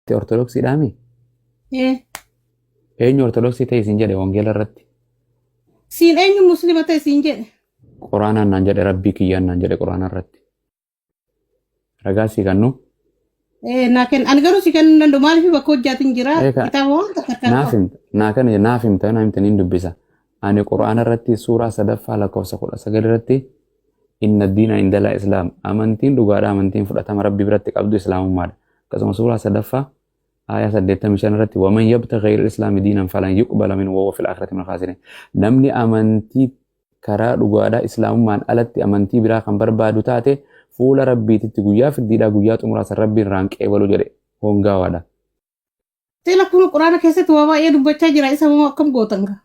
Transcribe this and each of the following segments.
Ati Ortodoksiidhaami? Eh. Eenyu Ortodoksii ta'e isin jedhe wangeela irratti? Siin eenyu muslima ta'e siin jedhe? Quraanaan naan jedhe, Rabbii kiyyaan naan jedhe Quraana irratti. Ragaa sii kennu. Eh, naa kenna. Ani garuu si kennuu hin danda'u. Maaliif bakka hojjaatiin jira. Kitaaba waan takka harkaan Naaf qabu. himta. Naa kana naaf himta, naa himta, niin dubbisa. Ani Quraana irratti suuraa sadaffaa lakkoofsa 19 irratti, inna diina indala islaam, amantiin dhugaadha, amantiin fudhatama Rabbii biratti qabdu islaamummaadha. Akkasuma suuraa sadaffaa aayaa 85 irratti, waman yabta ghayra islaami diinan falan yuqbala min wa huwa fil aakhirati min khaasirin. Namni amantii karaa dhugaadhaa islaamummaan alatti amantii biraa kan barbaadu taate, fuula Rabbiititti guyyaa firdiidhaa, guyyaa xumuraa san Rabbiin irraan qeebalu jedhe, hongaawaadha. Sila kun Quraana keessatti waa baay'ee dubbachaa jira. Isa moo akkam gootan gaa?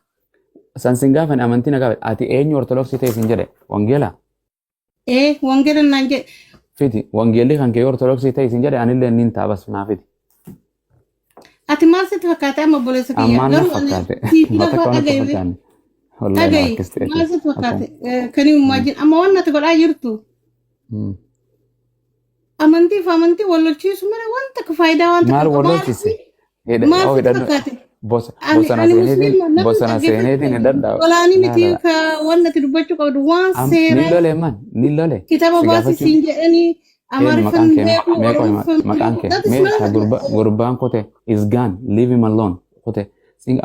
San sin gaafan, amantii na gaafate. Ati eenyu Ortodoksii ta'e sin jedhe? Wangeela? Ee, wangeela naan jedhe. Fiti. Wangeelli kan kee Ortodoksii ta'e sin jedhe, anillee nin ta'a, bas naa fiti. Ati maal sitti fakkaate amma, obboleessa kiyya? Ammaan na Garuu ani fakkaate. siif Mata lafa koo natti dhagaye. fakkaanne. Wallahi na Dhagaye, rakkiste. maal sitti fakkaate? Kan imagine amma waan ati godhaa jirtu amantii fi amantii wal lolchiisu malee wanta akka faayidaa waan Maal tokko wal maal lolchise? Maal Oh, sitti hidhadhu. fakkaate? Bosa Ani bosona ani seeneetiin musliima namni bosona dhaggeeffachuu seeneetiin hidhadha. Tolaanii miti Laala. ka waan ati dubbachuu qabdu waan Ni seeraa lole man, ni lole. kitaaba Si baasii gaafachuu siin jedhanii Eenyu Amaariffan maqaan kee beeku, mee qoy Oromoffan maqaan beeku. kee That is mee not ka gurbaan kote is gone, leave him alone, kote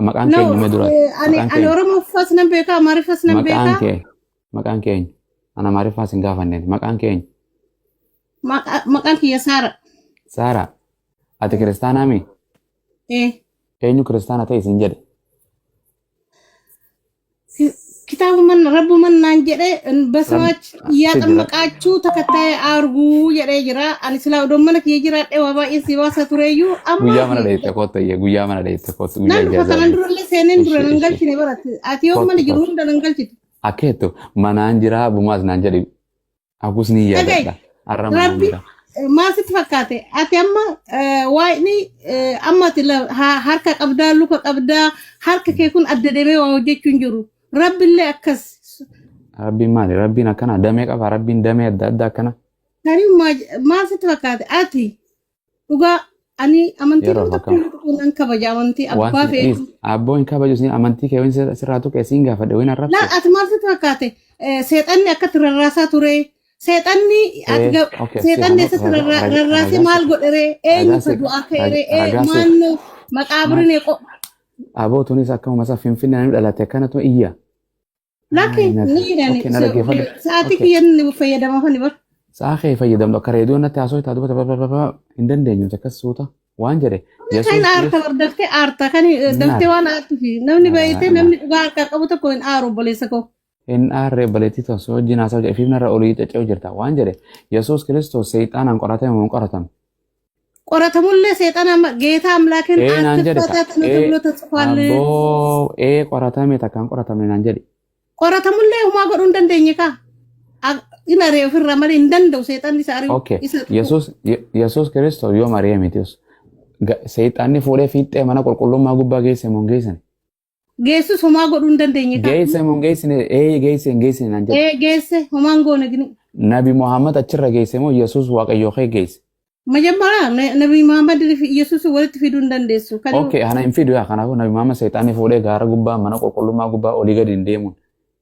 maqaan No, kee eenyu mee duraati ani maqaan ani kee Oromoffas nan beeka, Amaariffas nan maqaan beeka. kee maqaan kee eenyu? Ana Amaariffaa sin gaafanneeti. Maqaan kee eenyu? Maqaan kiyya Saara. Saara, ati kiristaanaa mi? Eh. Eenyu kiristaana ta'e sin jedhe? Kitaabuman rabbuman naan jedhe በስማች Fidi እያጠመቃችሁ ተከታይ አርጉ jedhee jira. Ani silaa odoon mana kiyya jiraadhee waa baay'ee si baasa tureeyyuu Guyyaa ammaa mana fi dheeyte kottu iyyee, guyyaa mana dheeyte kottu, nan guyyaa dhufa ijaazaa kanan deemte. durallee seeneen dura Ishi nan ishi galchine baratti. Ati yoo mana kottu jiru kottu. hunda nan galchitu. Akka jettu manaan jiraa bumaas naan jedhi, agus ni Dhaga'i. yaadadha. Har'a manaan Rabbi jira. Maal sitti fakkaate? Ati amma waa'ini amma ati harka qabdaa, luka qabdaa, harka kee kun adda deemee waa hojjechuu hin jiru. Rabbillee akkas. Rabbiin maali? Rabbiin akkana damee qaba. Rabbiin damee adda addaa akkana. Tarii maal sitti fakkaate? Ati dhugaa ani amantii Yeroo nama akkam. tokko tokko nan kabaja, amantii Waan abbaa si feetu. dhiis. Abboo hin kabaju siin, amantii kee waan sirraa tuqe siin gaafadhe waan Laa, arrabse. ati maal sitti fakkaate? Seexanni akkatti rarraasaa ture. Seexanni ati Okay, si seexanni hano eessatti ragaa ragaa rarraasee ragaa maal si godheree? Eenyu ragaa ka si du'aa ka'eree? ragaa si Maannoo maal maqaabirin qo aboo tunis akkuma isa Finfinnee namni dhalate akkanatu iyya. Lakki Ay, ni jedhani okay, na dhaggeeffadhu. sa'aatii Okay. kiyyan ni fayyadama fani bar. Sa'a kee fayyadamtu akka reediyoo natti haasoo itti dubbata babababa hin dandeenyu akkas suuta waan jedhe Kan Yesuus aarta bar, daftee aarta kan daftee Naar. waan aartufi namni baay'atee Naar. namni dhugaa harkaa qabu tokko hin aaru, obboleessa koo. Hin aarre, obboleettii tokko wajjin haasa'u jedhe, ifiif narra olii cacca'u jirta waan jedhe, Yesuus Kiristoos seexaanaan qoratame moo hin qoratame? Qoratamullee seexana ጌታ አምላክን Ee naan jedhe ka አትፈታተኑ ee ተብሎ ተጽፏል። Abboo, ee qoratame takkaan qoratamne naan jedhe. Qoratamullee homaa godhuu hin dandeenye kaa. In ari'e ofirraa malee hin danda'u seexanni isa ari'u Okay. isa tuqu. Yesuus Kiristoos yoo Mariyaamitius seexaanni fuudhee fiixee mana qulqullummaa gubbaa geesse moo hin geessine? Geessus homaa godhuu hin dandeenye kaa. Geesse moo hin geessine? Ee, geesse hin geessine naan jedhe. Ee, geesse, homaa hin goone gini. Nabi Muhammad achirra geesse moo Yesuus Waaqayyoo kee geesse? Majammaraa Nabi Muhammad fi Yesuus walitti fiduu hin dandeessu. Kan Okay, ana hin fidu yaa, kanaafuu Nabi Muhammad seexaanni fuudhee gaara gubbaa mana qulqullummaa gubbaa olii gadi hin deemuun.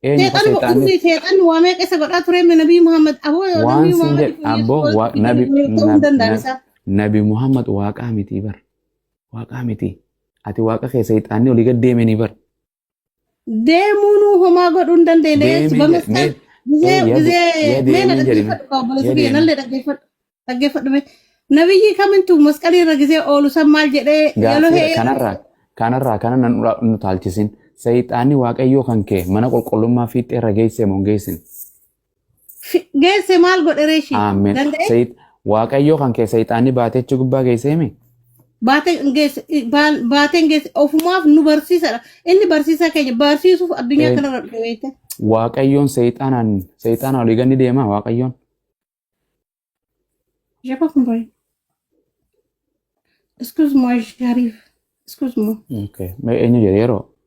Eenyu ka seexanni seexaanni inni seexanni waa meeqa isa godhaa ture Nabi Muhammad aboo waan Nabi siin Muhammad jedhe fi Yesuus abboo walitti nabi fiduu ta'uu hin danda'an isaa. Nabi Muhammad waaqaa miti bar. Waaqaa miti. Ati waaqa kee seexaanni olii gad deemanii bar. Deemuunuu homaa godhuu hin dandeenye. Deemee jedhe Bamasqal mee gizee ee gizee ya mee na deemee jedhe mee dhaggeeffadhu kaa, obboleessa ya kiyya deemee. nallee dhaggeeffadhu dhaggeeffadhu mee. Nabiyyi kamintu masqalii irra gizee oolu san maal jedhee yaloo Gaaffii hee kanarraa kana nan nu taalchisin. Seexaanni waaqayyoo kan kee mana qulqullummaa fiixee irra geessee moo hin geessine? Geesse, maal godhe reeshi? Aamen. Danda'e Waaqayyoo kan kee seexaanni baatee achi gubbaa geessee mi? Baatee geesse, baateen geesse, ofumaaf nu barsiisadha. Inni barsiisaa keenya barsiisuuf addunyaa kanarra dhufe beekte. Waaqayyoon seexaanaan olii gadi deema Waaqayyoon. J'ai pas compris. Excuse-moi, j'arrive. Excuse-moi. Okay. Mee eenyu jedhe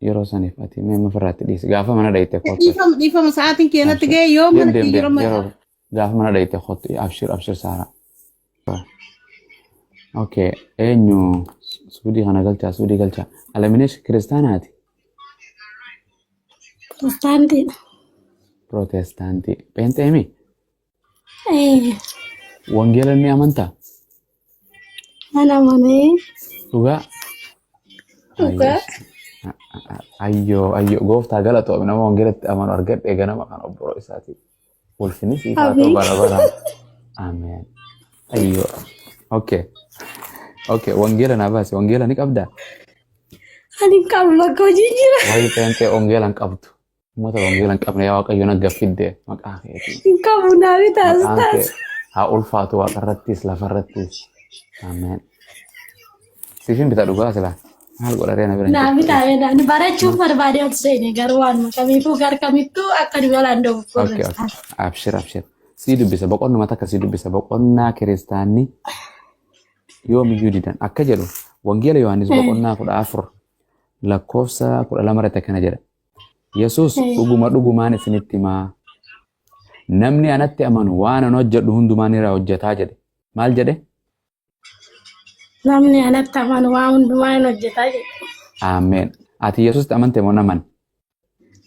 yeroo saniif ati mee ofirraatti dhiisi. Gaafa mana dhayite kottu. Dhiifama, dhiifama, sa'aatiin kee natti Abshir. ga'e yoo Deem mana deem kee deem yeroo mana yeroo gaafa mana dhayite kottu. Abshir, abshir Saaraa. Okay, eenyu suudii kana galchaa suudii galchaa. Alaminesh kiristaanaati? Kiristaantiidha. Pirootestaantii. Pheenxeemi? Ee, Wangeela ni amantaa? nan amanee. Dhugaa? Dhugaa. Ayyoo ayyoo gooftaa galatoomi nama wangeelatti amanu argadhe ganama kana obboroo isaati. Ulfinni siif haa ta'u Ameen. bara baraan. Ameen. Ayyoo. Okay. Okay, wangeela naa baasi. Wangeela ni qabdaa? Ani hin qabu bakka hojii jira. Waa'ee pheenxee wangeela hin qabdu. Uummata wangeela hin qabne yaa Waaqayyo na fidde maqaa keetiin. Hin qabu naa bitaas Maqaan kee taas. haa ulfaatu waaqarrattis lafarrattis. Ameen. Siifin bita dhugaa silaa. Maal godha ree na bira hin Naa jirtu. bitaa ani barachuuf barbaadee ol seene garuu waan kamiifuu gara kamittuu akka nu jalaan dogoggorre Okay, okay. Abshir, abshir. Sii dubbisa boqonnuma takka sii dubbisa boqonnaa kiristaanni yoomiyyuu didan akka jedhu wangeela Yohaannis boqonnaa 14 lakkoofsa 12 irratti akkana jedha. Yesuus dhuguma dhugumaan isinitti himaa. Namni anatti amanu waan an hojjedhu hundumaa ni hojjetaa jedhe. Maal jedhe? Namni anatti amanu waan hundumaa hin hojjetaa jedhe. Ameen. Ati Yesuusitti amante moo hin amanne?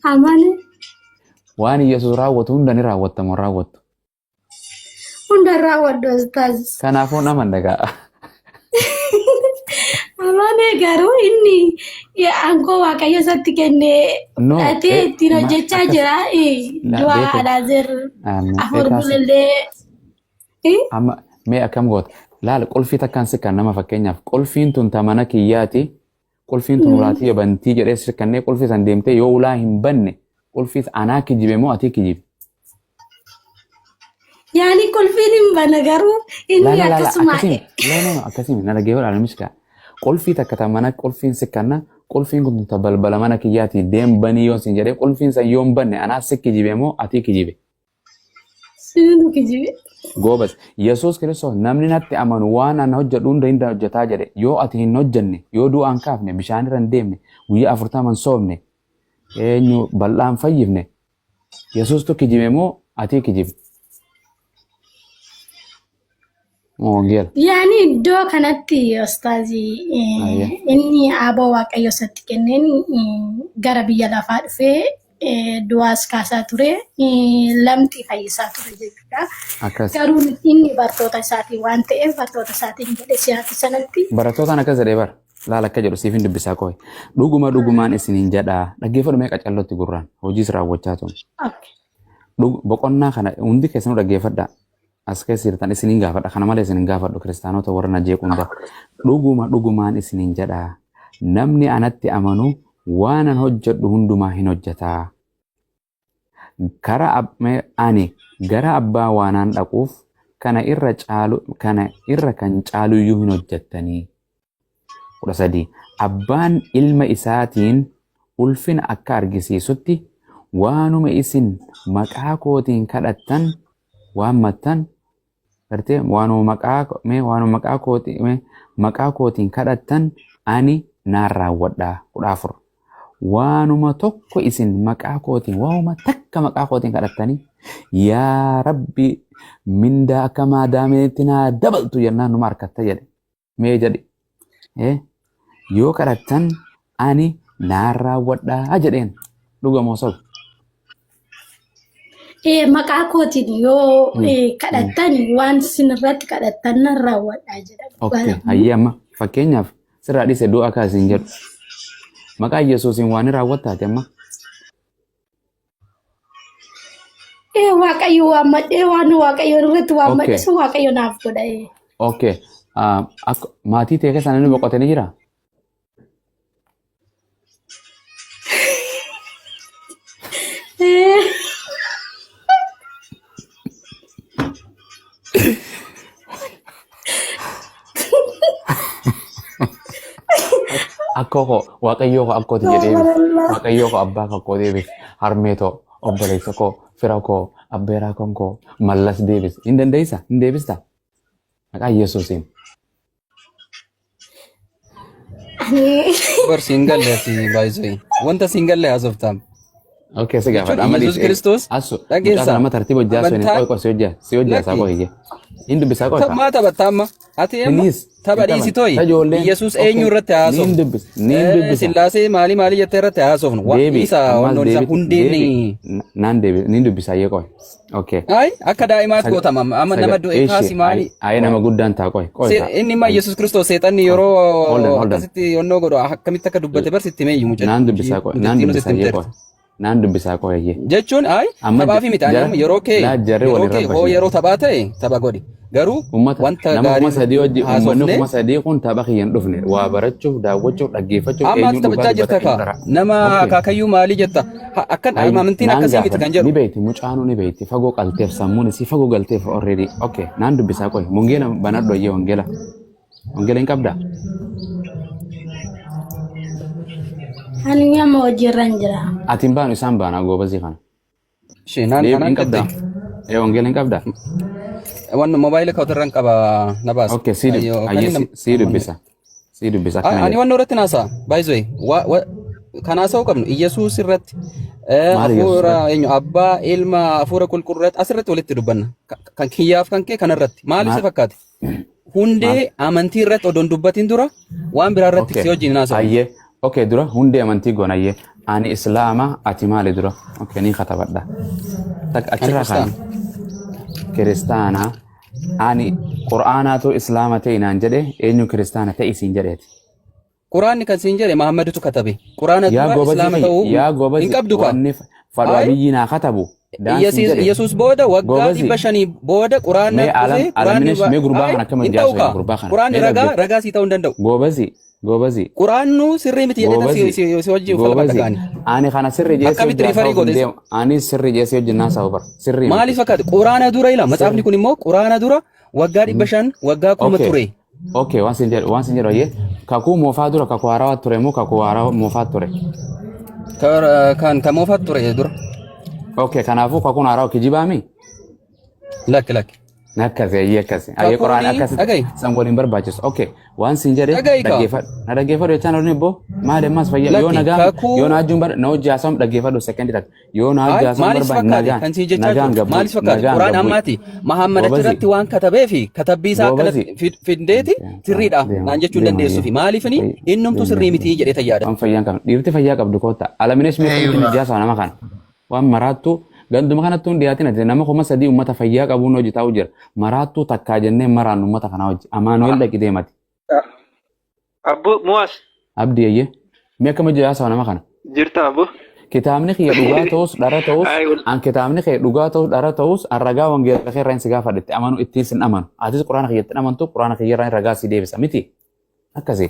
Amane. Waan Yesuus raawwatu hunda ni raawwatta moo hin raawwattu? Hunda raawwadhu as taasisa. Kanaafuu hin amanne gaa. Amane garuu inni aangoo Waaqayyo isatti kenne No, fudhatee ittiin hojjechaa jira. La Du'a beeku. Alaazer Ameen. afur Eekaas bulellee. Amma mee akkam goota? Laal qulfii takkaan si kan nama fakkeenyaaf qulfiin tun ta mana kiyyaati. Qulfiin tun ulaa tiyya bantii jedhee si kannee qulfii san deemtee yoo ulaa hin banne qulfii anaa kijibe moo atii kijibe? Yaani qulfiin hin bana garuu inni La la la la akkasuma akkasii la la la akkasii na dhaggeeffadhaa namichi kaa. Qulfii takka ta mana qulfiin si kanna qulfiin kun ta balbala mana kiyyaati deem banii yoon sin jedhee qulfiin san yoo hin banne anaa si kijibe moo atii kijibe? Sinu kijibe. Goobas. Yesuus Kiristoos namni natti amanu waan an hojjedhu hunda hin hojjetaa jedhe. Yoo ati hin hojjenne, yoo du'aa hin kaafne, bishaan irra hin deemne, guyyaa 40 hin soomne, eenyu bal'aa hin fayyifne, Yesuustu kijibe moo atii kijibe? Moo wangeela? Yaani iddoo kanatti ustaazii Ayya. inni aaboo Waaqayyo isatti kenneen gara biyya lafaa dhufee du'aas kaasaa ture, lamxii fayyisaa ture jechuudha. Akkas. Garuu inni bartoota isaatiin waan ta'eef bartoota isaatiin jedhe si'aati sanatti. Barattootaan akkas jedhee bara. Laal akka jedhu siif hin dubbisaa qoy. Dhuguma dhugumaan isiniin jedhaa. Dhaggeeffadhu mee qacallootti gurraan. Hojiis raawwachaa tun. Okay. Boqonnaa kana hundi keessanuu dhaggeeffadhaa. As keessa jirtan isiniin gaafadha. Kana malee isin hin gaafadhu kiristaanota warra na jeequ hunda. Dhuguma dhugumaan isiniin jedhaa. Namni anatti amanu waan an hojjedhu hundumaa hin hojjetaa. Kara ani gara abbaa waanaan dhaquuf kana irra caalu kana irra kan caaluyyuu hin hojjettanii. 13 Abbaan ilma isaatiin ulfina akka argisiisutti waanuma isin maqaa kootiin kadhattan waammattan gartee waanuma maqaa mee waanuma maqaa kootiin mee maqaa kootiin kadhattan ani naan raawwadha. 14 Waanuma tokko isin maqaa kootiin waanuma takka maqaa kootiin kadhattanii yaa Rabbi mindaa akka maadaameetti naa dabaltu jennaan numa arkatta jedhe. Mee jedhi. Yoo kadhattan ani naan raawwadhaa jedheen. Dhuga moo soba? Maqaa kootiin yoo kadhattan waan isin irratti kadhattan nan raawwadhaa jedha. Okay, hayyee amma fakkeenyaaf sirraa dhiise du'a kaasiin jedhu. Maqaa Yesuusiin waan ni raawwattaati amma. Waaqayyo waammadhee waan Waaqayyo irratti waammadhe sun Waaqayyo naaf godha. Okay. Akka maatii ta'e keessa namni boqote ni jiraa? Akkoo koo waaqayyoo koo akkooti jedhee waaqayyoo koo abbaa koo akkoo deebis harmee too obboleessa koo fira koo abbeeraa kon koo mallas deebis hin dandeessa hin deebista maqaa Yesuusiin. Bar siin galle ati baay'isee. Wanta siin galle haasoftaam. Okay, si gaafadha. Jechuun Amma Yesuus dhiisi. Kiristoos Asu, mucaa dhageessaa. kana nama tartiiba hojjaa sun Amantaa qoy qoy si hojjaa si hojjaa isaa lakki qoy ije. Hin dubbisaa qofa. Maa taphatta amma? Ati amma Please. tapha Hin taphan. dhiisi tooyi. Ijoolleen. Yesuus eenyu irratti Niin haasofnu? dubbisa. Niin dubbisa. Sillaasee maalii maalii jettee irratti haasofnu? Waan Deebi. isa Ammas wannoon isaa deebi. hundeen Deebi. Naan deebi. Niin dubbisa ayyee qoy. Okay. Ay, akka daa'imaatti gootama amma amma nama du'e kaasi maali? Ayi nama guddaan taa qoy. Qoy taa. Inni immoo Yesuus Kiristoos seexanni yeroo Hold on, hold on. akkasitti yonnoo godhu akkamitti akka dubbate barsitti meeyyu mucatti. Naan dubbisaa qoy. Naan dubbisaa ayyee qoy. Naan dubbisaa qoy ayyee. Jechuun ay Amma taphaa fi miti ani jara amma yeroo kee laa jarri yeroo wal kee irra hoo bashiin. yeroo taphaa ta'e tapha godhi. Garuu Uummata wanta nama kuma gaarii sadii hojii uummanni haasofne 3000 kun tapha kiyyan dhufne waa barachuuf daawwachuuf dhaggeeffachuuf amma ati eenyuun dhugaa taphachaa jirta dubbata kaa eenyu dhara. nama Okay. akaakayyuu maalii jetta akkan Ay, amantiin naan akkasii miti gaafadha. kan Ni jedhu. beekti mucaanuu ni beekti fagoo qalteef sammuun isii fagoo galteef already. Okay, naan dubbisaa qoy. Wangeela banadhu ayyee wangeela. Wangeela hin qabdaa? Ani amma hojiirra hin jira. Ati hin baanu isaan baana goobazii kana. Ishee naan Deebi anaan hin qabdaa? jette Ee wangeela hin qabdaa? waan moobaayila kawwatarra hin qaba na baasa. Okay, sii Ayyoo kan ayyee inni sii dubbisa. Sii dubbisa akkana Ani jedha. waan irratti naasaa baay'isee kan haasa'uu qabnu Iyyasuus irratti Maali Yesuus hafuura irratti? eenyu abbaa ilma hafuura qulqulluu irratti asirratti walitti dubbanna. Kan kiyyaaf kan kee kanarratti maaliif si Maal fakkaate? maal? Hundee amantii irratti odoon dubbatin dura waan biraa irratti Okay. si wajjin haasa'u. Ayyee. Okay, dura hundee amantii goona ayyee. Ani Islaama ati maali dura? Okay, ni katabadha. Tak Ani achirraa kaani. kiristaana. Kiristaana. Ani Qur'aanaatu Islaama ta'e naan jedhe eenyu kiristaana ta'e siin jedheeti. Quraanni kan siin jedhe Mahammaditu katabe. Quraana Yaa dura goobazii Islaama kiyya, ta'uu yaa hin goobazii qabdu kaa. wanni fadhu Ay abiyyi naa katabu daan siin jedhe. Yesuus booda waggaa Goobazii 500 booda quraana mee alam dhufee quraanni alaminesh mee gurbaa ay kana akkamitti hin ta'u jaasoo kaa. gurbaa kana Quraanni mee ragaa dhaggeeffadhu. ragaa sii ta'uu hin danda'u. Goobazii goobazii Quraannu sirrii miti jedhee goobazii si wajjin falmadha goobazii kaani. ani kana sirri jeesee Akkamitti hojii riifarii haasa'uuf hin goote? deemu ani sirri jeesee hojii haasa'u bara sirrii miti Maaliif fakkaate? Quraana dura ila matsaafni sirri. kun immoo quraana dura waggaa 500 waggaa 1000 Okay. ture. Okay, waan sin jedhu waan sin jedhu ayyee kakuu moofaa dura kakuu haarawaa ture moo kakuu haarawaa moofaa ture? Kan kan moofaat ture dura. Okay, kanaafuu kakuun haarawaa kijibaami? Lakki lakki. Akkasi ayyee akkasi. Ayyee qoraan Kakuuni akkasi dhaga'i. san waliin barbaachisu. Okay, waan sin jedhe Dhaga'i kaa. dhaggeeffadhu. Na dhaggeeffadhu jechaan olin ibboo maali ammas fayyaa yoo Lakki nagaan yoo kakuu na ajjuun bar na hojii haasamu dhaggeeffadhu sekendi takka. Yoo na hojii Ay, haasamu maaliif si barbaade fakkaate nagaan kan siin jechaa nagaan jiru gabbuu maaliif fakkaate nagaan quraan gabbuu. ammaati Mahammad Goobazii achirratti waan katabee fi katabbii isaa akkana goobazii. findeeti sirriidha naan jechuu hin Deema dandeessu fi maaliifini innumtuu sirrii miti jedhee tayyaadha. Waan fayyaan qabdu dhiirti fayyaa qabdu koota alaminees mee akkamitti Eeywa. mijaasa nama kana waan maraattuu ganduma kanattuu hin dhiyaatin ati nama 3000 uummata fayyaa qabuun hojii taa'u jira maraattuu takkaa jennee maraan uummata kanaa hojii amaanu'el dhaqi deemati Abbu Mu'as abdii eeyyee mee akkam hojii haasawa nama kana jirta abbu. kitaabni kiyya dhugaa ta'us dhara ta'us Ay, an kitaabni kee dhugaa ta'us dhara ta'us an ragaa wangeela kee irraa hin si gaafadhe itti amanu ittiin sin amanu atis quraana kiyya ittiin amantu quraana kiyya irraa hin ragaa si deebisa miti akkasi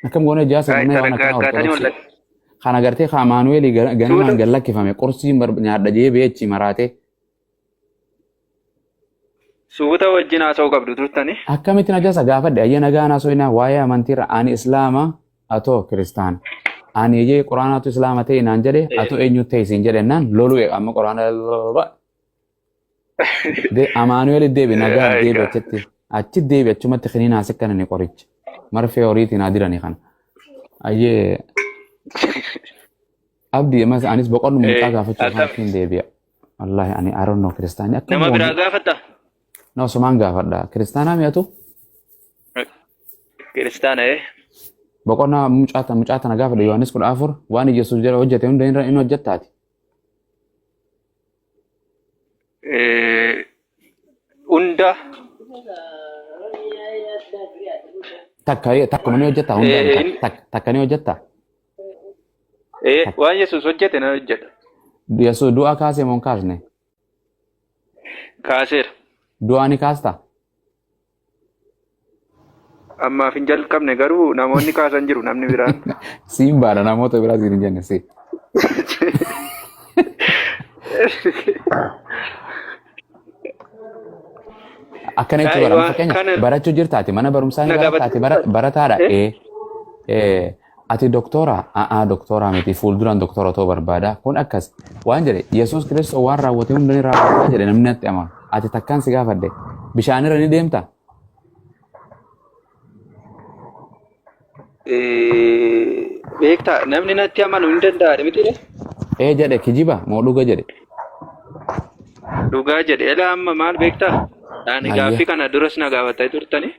akkam goone jaasa ay, namni waan akkanaa taragaaggaatanii ortodoksii mul'atu. kana gartee ka amaanu'eelii ganamaan Suuta gad lakkifame qorsii nyaadha jee beechi maraatee suuta wajjin haasa'uu qabdu turtani. Akkamitti najasa gaafadhe ayya nagaa naasoo inaa waa'ee amantiirra ani islaama atoo kiristaana. Ani eeyyee quraanaatu islaama ta'e naan jedhe atoo eenyu ta'e siin jedhe naan loluu amma quraana de amaanu'eel deebi nagaan deebi Egaa. achitti achi deebi achumatti kiniinaa sikkana ni qoricha marfee horiitiin haa dirani kana. Ayyee abdii ammas anis boqonnuma mucaa gaafachuu Akkam kanatti deebi'a. Wallaahi ani I don't know kiristaanii akkam nama biraa goone gaafatta? na osumaan gaafadha kiristaanaa mi'atu Kiristaana ee. boqonnaa mucaa tana gaafadha Yohaannis 14 waan Yesuus jedha hojjete hunda hin hojjettaati. Hunda Takka takkuma ni hojjetta hunda takka ni hojjetta. Waan Yesuus hojjete nan hojjedha. Yesuus du'a kaasee moo hin kaasne? Kaaseera. Du'a ni kaasta? Ammaaf hin jalqabne garuu namoonni kaasan jiru namni biraan. Siin baadha namoota biraa siin hin jenne si. Akkana jechuun bara Waan fakkeenya kana barachuu jirtaati mana barumsaa ni na barattaati gaafachuu barataadha ee ati doktora a'aa doktora miti fuulduraan doktora ta'uu barbaada kun akkas waan jedhe Yesuus Kiristoos waan raawwate hunda ni raawwata jedhe namni natti amanu ati takkaan si gaafadhe bishaanirra ni deemta Beektaa namni natti amanu hin danda'a miti ee jedhe kijiba moo dhuga jedhe Dhugaa jedhe. Elaa amma maal beektaa? Ani Ayyee. gaaffii kana duras na gaafatanii turtani.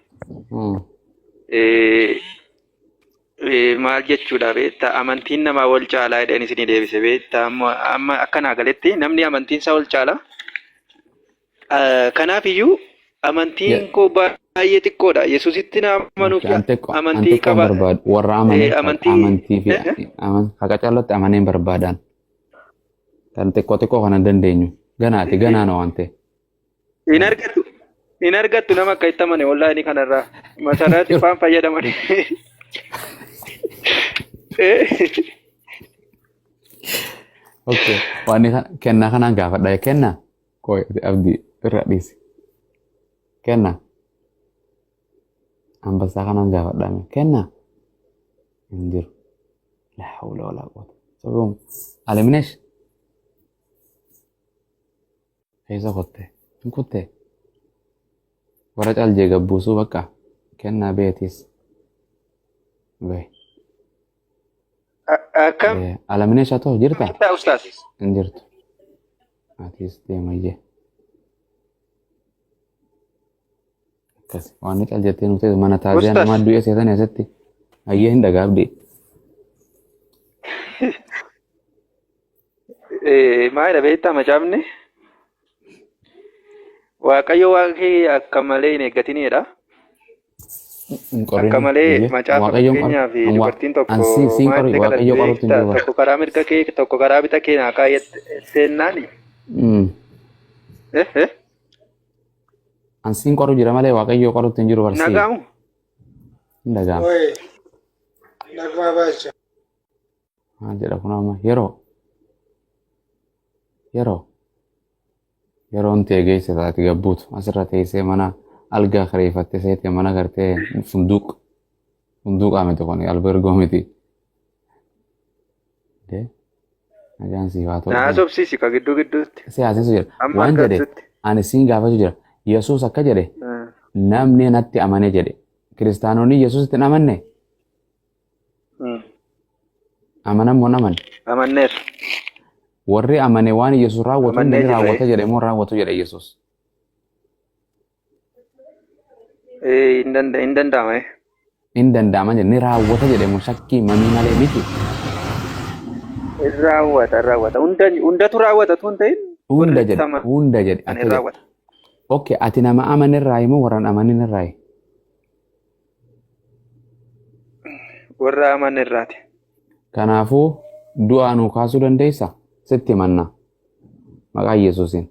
Maal jechuudha beektaa? Amantiin namaa wal caalaa jedheen isinii deebise beektaa? Amma akka naa galetti namni amantiin isaa wal caalaa. Kanaaf iyyuu amantiin koo baay'ee xiqqoodha. Yesuusitti na amanuuf An xiqqoo an amantii xiqqoon qaba. barbaadu warra amane Amantii amantii fi haqa caalatti amaneen barbaadaan. Kan xiqqoo xiqqoo kana hin dandeenyu. Ganaati ganaana waan ta'e. Hin argattu. Hin argattu nama akka itti amane wallahi kanarraa. Masaraa xiffaan fayyadaman. Okay. Waan kennaa kanaan gaafadha. Kennaa. Qoy abdii irra dhiisi. Kennaa. Ambassaa kanaan gaafadha. Kennaa. Hin jiru. Laa hawla walaa quwwata. Sababum. Alaminesh. Keessa kotte. Hin kutte. Warra caljee gabbuusuu bakka. Kennaa beetis. Bee. Akkam Alaminesh haa ta'u jirta? jirta ustaas? Hin jirtu. Atis deemayyee. Akkas. Waan ni cal jettee nuti mana taaziyaa Ustaas. namaa du'ee seetanii asitti. Ayyee hin dhagaabdi. Maalidha beektaa macaafni? Waaqayyo waaqa kee akka malee hin eeggatinidha. Hin Akka qorin. malee Ayyee. macaafa Waaqayyoon qor. fakkeenyaa fi An waa. dubartiin An tokko siin siin maal qori. itti Waaqayyo kadhatte qorutti hin beektaa? jiru bara. Tokko karaa mirga kee tokko karaa bita kee naa kaayyetteennaani. An siin qoru jira malee Waaqayyo qorutti hin jiru barsii. Nagaamu. Hin dhaga'amu. Oi, nagumaa baalcha. Maal jedha kun amma yeroo yeroon tee geesse taate gabbuutu asirra teessee mana algaa kireeffatte seete mana gartee funduuq funduuqaa miti kun albergoo miti. Dee nagaan siif haa ta'u. Naa sobsiisi ka gidduu gidduutti. Si haasisuu jira. Amma Waan jedhe argattutti. ani siin gaafachuu jira. Yesuus akka jedhe namni natti amane jedhe. Kiristaanonni Yesuusitti hin amanne amanan moo hin amanne? Amanneerra. Warri amane waan Yesuus raawwatu hunda Amannee ni jirra. raawwata jedhe moo hin raawwatu jedhe Yesuus. Hin danda'ama. Hin danda'ama jedhe ni raawwata jedhe moo shakkii mamii malee miti. Hin raawwata hin raawwata. Hundatu raawwata tun ta'in Hunda warri jedhe aman hunda jedhe hin akka jedhe. raawwata. Okay ati nama amane irraa moo warra hin amanin irraa? Warra aman irraati. Kanaafuu du'aa nuu kaasuu dandeessa? Sitti himanna. Maqaa Yesuusiin.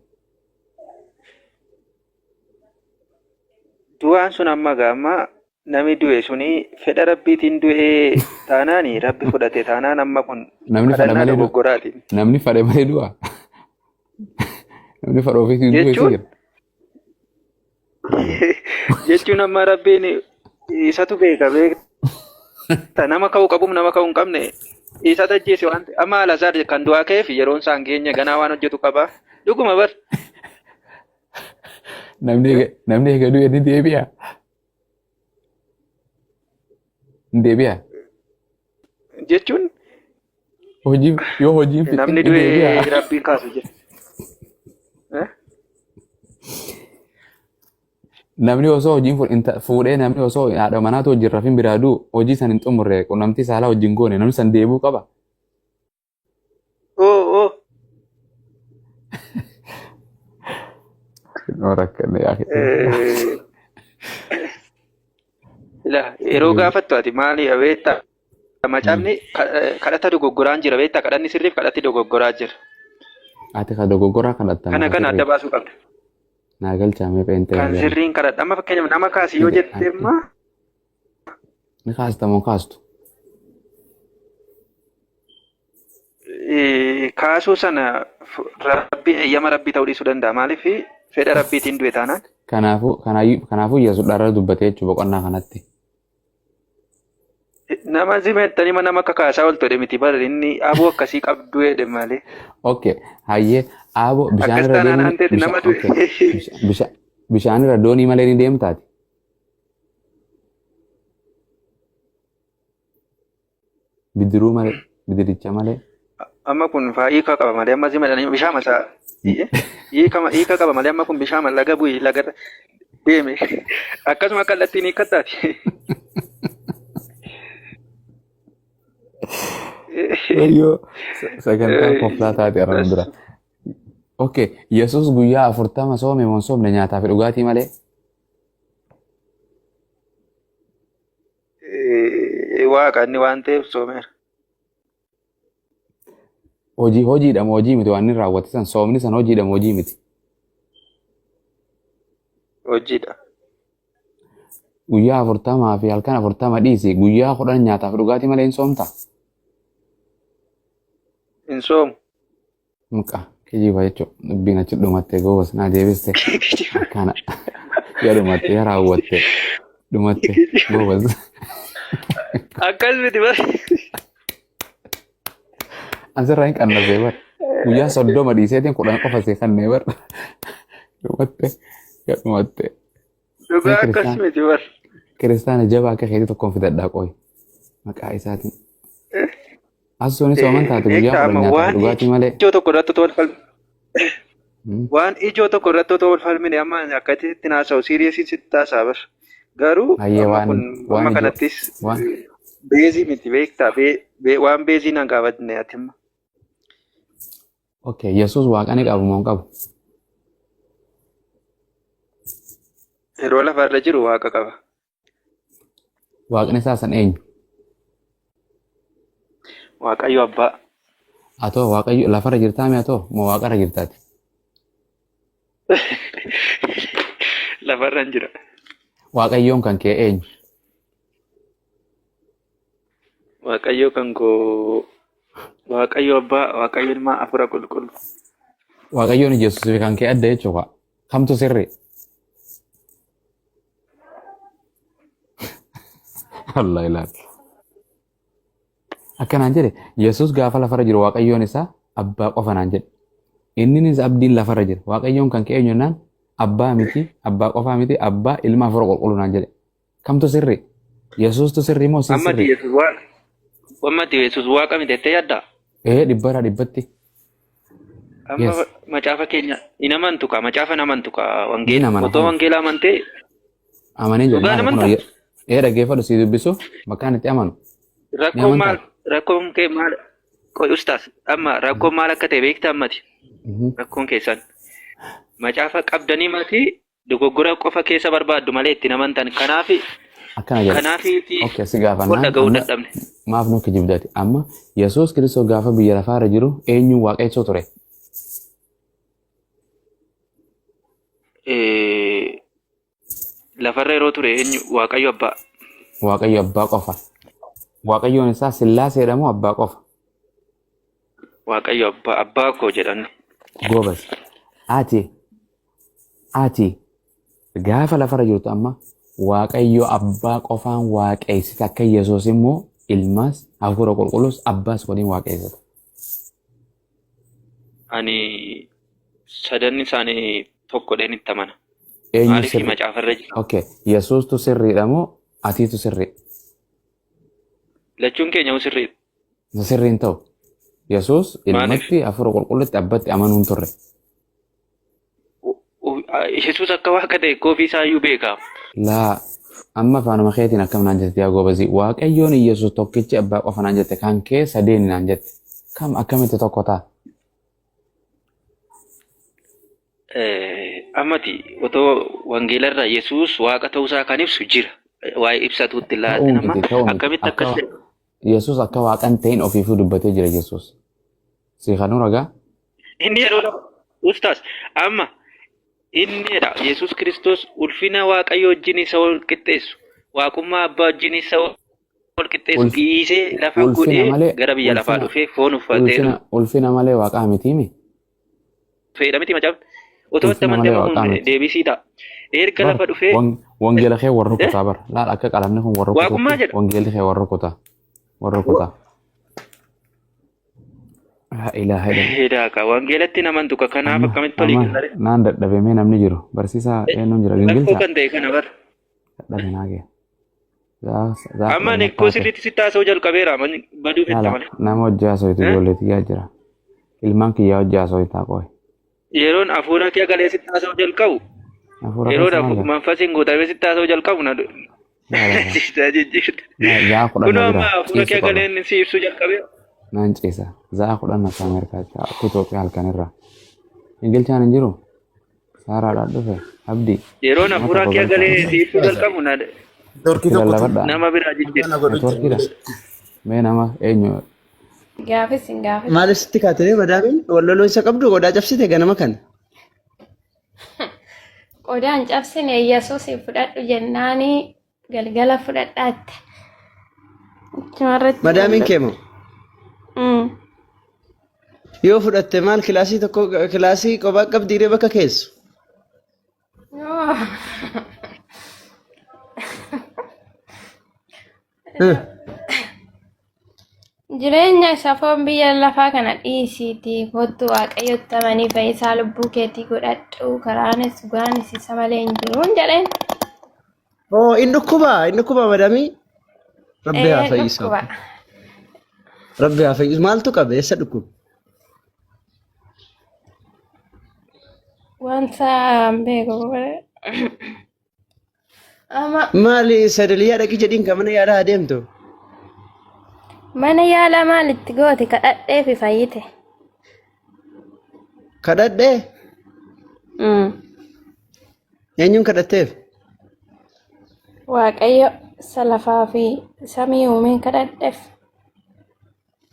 Du'aan sun amma gaama namni du'e suni fedha rabbiitiin du'ee taanaani rabbi fudhate taanaan amma kun Namni fedha kadhannaa malee du'a. dogoggoraati. Namni fedha malee du'a. Namni fedha ofiitiin du'e si Jechuun jira. jechuun amma rabbiin isatu beeka beekta nama ka'uu qabuuf nama ka'uu hin qabne isatu ajjeese waan ta'eef amma Alazaar kan du'aa ka'eef yeroon isaan geenye ganaa waan hojjetu qaba. Dhuguma bar. Namni eega du'e ni deebi'a. Hin deebi'a. Jechuun Hojii yoo hojiin fixin namni ni deebi'a. du'e rabbiin kaasu jira. Namni osoo hojiin fuudhee namni osoo haadha manaatu hojii rafin biraa du'u hojii san hin xumurre qunnamtii saalaa wajjin goone namni san deebi'uu qaba. Oo oo. Noo rakkanne yaa Ila yeroo gaafattu ati maali beektaa? Macaafni kadhata dogoggoraan jira beektaa? Kadhanni sirriif kadhatti dogoggoraa jira. Ati ka dogoggoraa kadhatta Kana maka kana adda sirrii. baasuu qabda. Naa galchaamee pheenxee Kan jira. sirriin kadhadha. Amma fakkeenyaaf nama kaasi yoo jette immoo Ni kaasta moo kaastu? Kaasuu sana rabbi eeyyama rabbii ta'uu dhiisuu danda'a. Maaliif fedha rabbiitiin du'e taanaan. Kanaafuu kanaafuu Yesuus dharra dubbatee jechuudha boqonnaa kanatti. Nama zimettanii nama akka kaasaa ooltu jedhe miti bara inni aboo akkasii qabdu jedhe malee. Okay, hayyee aaboo bishaan Akkas irra taanaan deemuu anteeti nama du'e. okay bishaan irra doonii malee ni deemtaati. Bidiruu malee bidiricha malee. Amma kun faa hiika qaba malee amma zima jedhanii bishaan masaa hiika qaba malee amma kun bishaan laga bu'i laga deeme akkasuma kallattiin hiikkattaati. Wayyoo sagantaa koflaa taate arraan dura. Okay, Yesuus guyyaa 40 soome moo hin soomne nyaataa fi dhugaatii malee? Waaqa inni waan ta'eef soomeera. Hojii hojiidha moo hojii miti waan inni raawwate san soomni san hojiidha moo hojii miti? Hojiidha. Guyyaa 40 fi halkan 40 dhiisi guyyaa 10 nyaataa fi dhugaatii malee hin soomta? Hin soomu. Muqa kijiba jechuudha. Dubbiin achi dhumatte goobas naa deebiste. Akkana yaa dhumatte yaa raawwatte dhumatte goobas. Akkas miti bar. Asirraa hin qannasee bar. Guyyaa 30 dhiiseetiin 10 qofa see kannee bar. Dhumatte yaa dhumatte. Dhugaa Mee akkas kiristaan miti bar. kiristaana jabaa akka keetii tokkoon fidadhaa qoy. Maqaa isaatiin. Asuun sooman taate guyyaa Beektaa 10 amma nyaataaf waan dhugaatii malee. ijoo tokko irratti otoo wal falmi waan ijoo tokko irratti otoo wal falmine amma akkatti itti haasa'u siiriyeesiin sitti haasa'a bar. Garuu Hayyee amma waan kun waan amma ijoo kanattis waan beezii miti beektaa waan beezii nan gaafatne ati amma. Okay, Yesuus waaqa ni qabu moo hin qabu? Yeroo lafarra jiru waaqa qaba. Waaqni isaa san eenyu? Waaqayyo abbaa. Atoo waaqayyo lafarra jirtaa mi atoo moo waaqarra jirtaati? Lafarra hin jira. Waaqayyoon kan kee eenyu? Waaqayyo kan koo Waaqayyo abbaa, Waaqayyo ilmaa, hafuura qulqulluu. Waaqayyoon Yesuus fi kan kee adda jechuudha. Kamtu sirrii? Allah ilaali. Akkanaan jedhe Yesuus gaafa lafarra jiru Waaqayyoon isaa abbaa qofa naan jedhe. Inninis abdiin lafarra jira. Waaqayyoon kan kee eenyu jennaan abbaa miti, abbaa qofaa miti, abbaa ilma hafuura qulqulluu naan jedhe. Kamtu sirrii? Yesuustu sirrii moo siin Ammati sirrii? Yesuus waaqa. Ammati Yesuus waaqa miti jettee yaaddaa? Ee dhibbarraa dhibbatti. Amma Yes. macaafa keenya hin amantu kaa macaafa hin amantu kaa Niin wangeela. amana Otoo kun. wangeela amantee Amanee jira. dhugaan Maali kun amantaa? ee dhaggeeffadhu sii dubbisu bakka ani itti amanu. Ni Rakkoon amantaa? maal rakkoon kee maal qoy ustaas amma rakkoon maal akka ta'e beektaa ammati rakkoon keessan macaafa qabdanii mati dogoggora qofa keessa barbaaddu malee itti hin amantan. Kanaaf Akkana jedha. kanaafiiti Okay, si wal gaafannaan dhaga'uu amma dadhabne. maaf nu kijibdati? Amma Yesuus Kiristoos gaafa biyya lafaarra jiru eenyuun waaqessoo ture? Lafarra yeroo ture eenyu Waaqayyo Abbaa. Waaqayyo Abbaa qofa. Waaqayyoon isaa Sillaaseedha moo Abbaa qofa? Waaqayyo Abbaa Abbaa koo jedhan. Goobas. Ati gaafa lafarra jirtu amma Waaqayyo Abbaa qofaan waaqeessita akka Yesuus immoo ilmaas hafuura qulqulluus Abbaas waliin waaqeessita. Ani sadan isaanii tokko dheen itti amana. Eenyu Maaliif sirri? macaafa irra jira? Okay. Yesuustu sirriidha moo atiitu sirrii? Lachuun keenya hoo sirriidha. Isa sirrii hin ta'u. Yesuus Maaliif? ilmatti hafuura qulqulluutti abbatti amanuu hin turre. Yesuus akka waaqa ta'e koo ofii isaa iyyuu beeka. Laa amma afaanuma keetiin akkam naan jette yaa goobazii. Waaqayyoon Yesuus tokkichi abbaa qofa naan jette kan kee sadeeni naan jette. Kam akkamitti tokko ta'a? Ammati otoo wangeelarra Yesuus waaqa ta'uusaa kan ibsu jira. Waa'ee ibsatuutti Ta'uu laatin amma miti ta'uu miti. akkamitti Akka akkas ta'e? Yesuus akka waaqan ta'in ofiifuu dubbatee jira Yesuus. Sii kanuu ragaa? Inni yeroo lafa ustaas amma innidha Yesuus Kiristoos ulfina Waaqayyo wajjin isa wal qixxeessu waaqummaa abbaa wajjin isa wal qixxeessu dhiisee lafa Ulfina godhee malee gara biyya lafaa ulfina dhufee foon uffatee ulfina malee waaqaa mitiimi. dhufeedha miti macaafni. Otoo itti Ulfina amantee malee amma waaqaa kun miti. deebisii ta'a. Erga Bar lafa dhufee wangeela kee warra rukutaa bar laal akka qalamni kun warra waaqummaa rukututti jedha. wangeelli kee warra rukutaa warra rukutaa. Laa ilaaha illallah. Hedaaka wangeelatti hin amantu ka kanaaf Amma akkamitti olii amma galare. naan dadhabe mee namni jiru barsiisaa eenyuun jira Rakkoo gingilchaa kan ta'e kana bar. dadhabe naa kee. Zaaf Amma ani lammaffaa koo ta'e. sirriitti sitti haasa'uu jalqabeera amma baduu fetta Laala malee. nama hojii haasa'u Eh? ijoollee xiyyaa jira. Ilmaan kiyyaa hojii haasoo itti qoy. Yeroon hafuura kee galee sitti haasa'uu jalqabu. Hafuura Yeroon keessa maal jira? manfasiin guutamee sitti haasa'uu jalqabu na Laa jijjiirte. Za'a 10 Kunoo na amma bira hafuura ciisu kee qaba. galeen si ibsuu jalqabee. Naan ciisa. Za'a 10 akka Ameerikaatti akka Itoophiyaa halkanirra. Ingilchaan hin jiru. Saaraadhaan dhufe. Abdii. Yeroon Nama hafuura tokko kee galchaa. galee si ibsuu jalqabu na Dorkii Itti tokkotu lallabadhaa. nama biraa jijjiirte. na godhu Networkiidha. Mee nama eenyu Gaafis hin gaafis. Maaliif sitti kaatee madaamiin walloloo isa qabdu qodaa cabsite ganama kana. Qodaan cabsine Yesuusin fudhadhu jennaani galgala fudhadhaatte. Achumarratti Madaamiin kee moo? Mm. Yoo fudhatte maal kilaasii tokko kilaasii kophaa qabdiiree bakka keessu? No. Jireenya isa foon biyya lafaa kana dhiisiitii kottu Waaqayyotti amanii fayyisaa lubbuu keetii godhadhu karaanis dhugaanis isa malee hin jiruun jedheen. Oo inni dhukkuba inni dhukkuba madaamii. Rabbi haa Ee fayyisu. dhukkuba. Rabbi haa fayyisu. Maaltu qabe eessa dhukkuba? Wanta hin beeku. Amma Maali sadaliyaa dhaqi jedhiin kan mana yaalaa adeemtu? mana yaalaa maalitti goote kadhadhee fi fayyite. Kadhadhee? Eenyuun kadhatteef? Waaqayyo isa lafaa fi samii uumeen kadhadheef.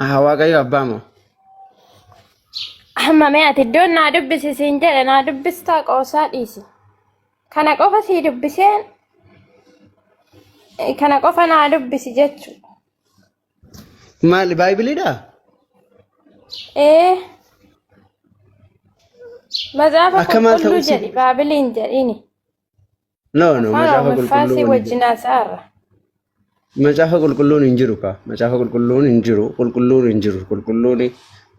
Aha Waaqayyo abbaa moo? Amma mee ati iddoon naa dubbisi siin jedhe naa dubbistaa qoosaa dhiisi. Kana qofa sii dubbiseen kana qofa naa dubbisi jechu. Maali baaybiliidhaa? Ee Macaafa Akka maal qulqulluu ta'uu si jedhi baabiliin jedhini. No no Afaan macaafa Oromiffaa qulqulluu si wani wajjin haasa'arra. Macaafa qulqulluun hin jiru kaa. Macaafa qulqulluun hin jiru. Qulqulluun hin jiru. Qulqulluun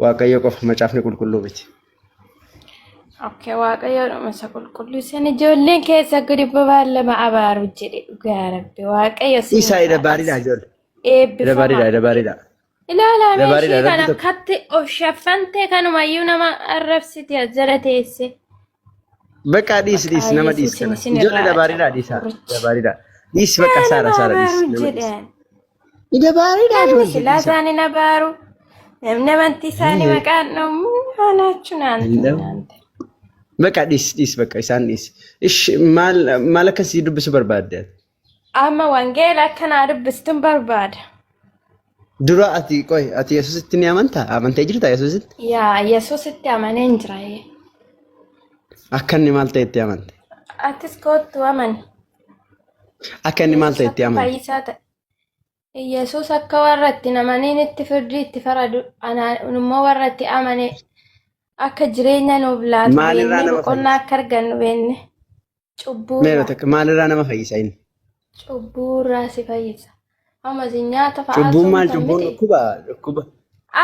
Waaqayyo qofa macaafni qulqulluu miti. Okay, Waaqayyoodhuma isa qulqulluu isin ijoolleen keessa gadi babaan lama abaaru jedhe dhugaa rabbi Waaqayyo isin Isaa ida baariidha ijoollee. Ida eebbifamaa. baariidha ida baariidha. Ilaalaa Ida mee baariidha ishii rabbi kana tokko. akkatti of shaffantee kanumayyuu nama arrabsiti as jala teesse. Bakka dhiisi Maqaa dhiisi nama dhiisi Yesuusin kana. isin Ijoollee irraa ida baariidha cabu dhiisaa. Ida qorichi. baariidha. Dhiisi bakka saara Nama saara dhiisi abaaru nama dhiisi. jedhan. Ida baariidha Namni ijoollee silaa dhiisaa. isaanii na baaru. Namni amantii isaanii maqaan dhoomu haalaachuu naan Hin ta'e dhabu. naan ta'e. Bakka dhiisi dhiisi bakka isaan dhiisi. Ish maal maal akkasii dubbisu barbaadde ati? Amma wangeela akka naa dubbistun barbaada. Dura ati qoy ati Yesuusitti ni amantaa? Amantee jirta Yesuusitti? Yaa Yesuusitti amaneen jira. Akka inni maal ta'etti amante? Atis koottu amani. Akka inni maal Yesuus ta'etti akka amante? fayyisaa ta'e. Yesuus akka warra itti hin amaniin itti firdii itti faradu anaan immoo warra itti amane akka jireenya nuuf laatu Maalirraa beeknee nama boqonnaa fayyisa? akka argannu beekne Meeroo cubbuurraa takka maalirraa nama fayyisa inni? cubbuurraa si fayyisa. Amma isin nyaata fa'aa Cubbuun maal? soomtan Cubbuun miti. dhukkuba dhukkuba.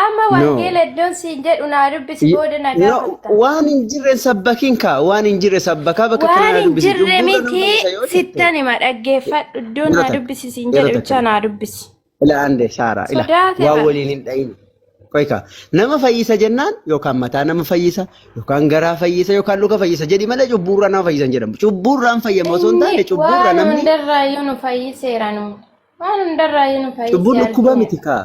Amma No. wangeela iddoon siin jedhu naa dubbisi booda na No, gaafatta. waan hin jirre sabbakiin kaa waan hin jirre sabbakaa bakka Waan kana naa hin dubbisi. jirre Cubbuurra nama miti fayyisa yoo jette. sittan hima dhaggeeffadhu iddoon Yeroo naa takka dubbisi siin yeroo jedhu takka bicha naa dubbisi. Ila ande Saara ila Sodaate waan bara. waliin hin dha'in. Qoy kaa nama fayyisa jennaan yookaan mataa nama fayyisa yookaan garaa fayyisa yookaan luka fayyisa jedhi malee cubbuurraa nama fayyisa hin jedhamu. Cubbuurraan fayyama osoo hin Inni taane cubbuurraa waan namni hundarraayyuu nu fayyiseera nu. Waan hundarraayyuu nu cubbuun fayyisee dhukkuba argineera. miti kaa.